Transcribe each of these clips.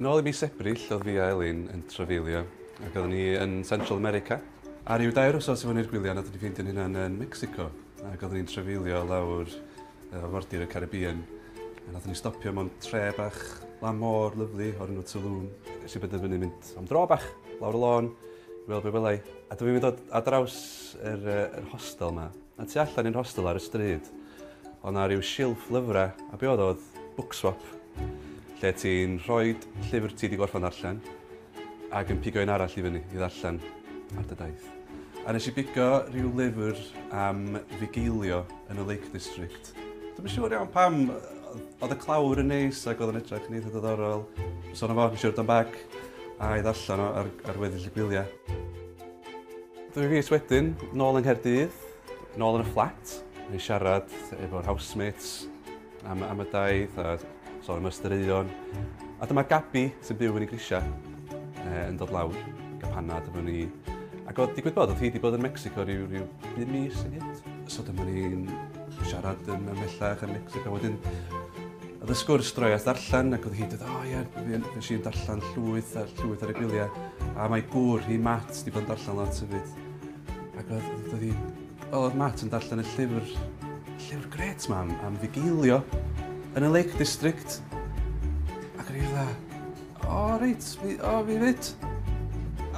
Nôl i mis Ebrill oedd fi a Elin yn trafeilio ac oedden ni yn Central America. A ryw 2 wsos i fyny i'r gwyliau nathon ni ffeindio'n hunan yn Mexico ac oedden ni'n trafeilio lawr arfordir y Caribbean. A nathon ni stopio mewn tre bach lan môr lyfli o'r enw Tulum. Nes i benderfynu mynd am dro bach lawr y lôn i weld be welai. A dyma fi'n dod ar draws yr hostel 'ma. A tu allan i'r hostel ar y stryd oedd 'na ryw silff lyfrau, a be oedd o oedd book swap, lle ti'n rhoi llyfr ti 'di gorffen ddarllen ac yn pigo un arall i fyny i ddarllen ar dy daith. A nes i bigo rhyw lyfr am fugeilio yn y Lake District. Dwi'm yn siŵr iawn pam, oedd y clawr yn neis ac oedd o'n edrych yn eitha diddorol. So 'na fo, nes i roid o'n bag a i ddarllen o ar weddill y gwyliau. 2 fis wedyn, nôl yng Nghaerdydd, nôl yn y fflat, i siarad efo'r housemates am y daith a sôn am y straeon. A dyma Gabi sy'n byw fyny grisiau yn dod lawr, gael panad efo ni. Ac oedd digwydd bod, oedd hi wedi bod yn Mexico rhyw 5 mis ynghynt. So dyma ni'n siarad yn ymhellach yn Mexico. Wedyn, oedd y sgwrs droi at ddarllen ac oedd hi dweud, o ie, fi i'n darllen llwyth a llwyth ar y gwyliau. A mae gŵr hi, Matt, wedi bod yn darllen lot hefyd. Ac oedd hi, wel, oedd Matt yn darllen y llyfr grêt ma am fugeilio yn y Lake District. Ac o'n i fatha, o reit, o fi fyd.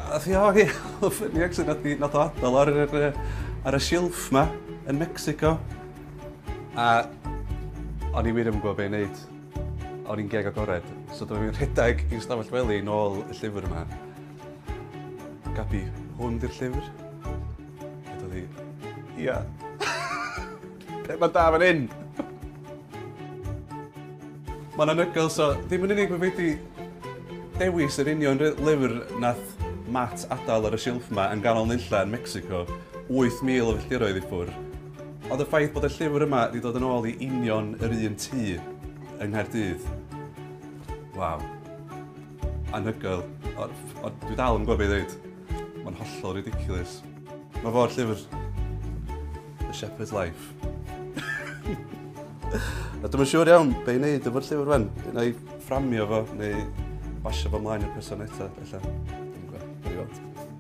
A thi, o hi, oedd funny actually, nath o adael ar y silff ma yn Mexico. A o'n i wir ddim yn gwybod beth i wneud. O'n i'n geg agored. So dyma fi'n rhedeg i'n stafell wely nôl y llyfr yma. Gabi, hwn di'r llyfr? A dod hi, ia. Be mae da fan hyn? Mae'n anhygoel, so ddim yn unig bod fi wedi dewis yr union lyfr nath Matt adael ar y silff yma yn ganol nunlla yn Mexico, 8,000 o filltiroedd i ffwrdd. Ond y ffaith bod y llyfr yma wedi dod yn ôl i union yr un tŷ yng Nghaerdydd. Waw. Anhygoel. O, dwi dal yn gwybod beth i ddweud. Mae'n hollol ridiculous. Mae fo'r llyfr The Shepherd's Life. A dwi'm yn siŵr iawn be i wneud efo'r llyfr fan. Na i fframio fo neu basio fo ymlaen i'r person eto, ella. Dwi'm yn gwybod. Gawn ni weld.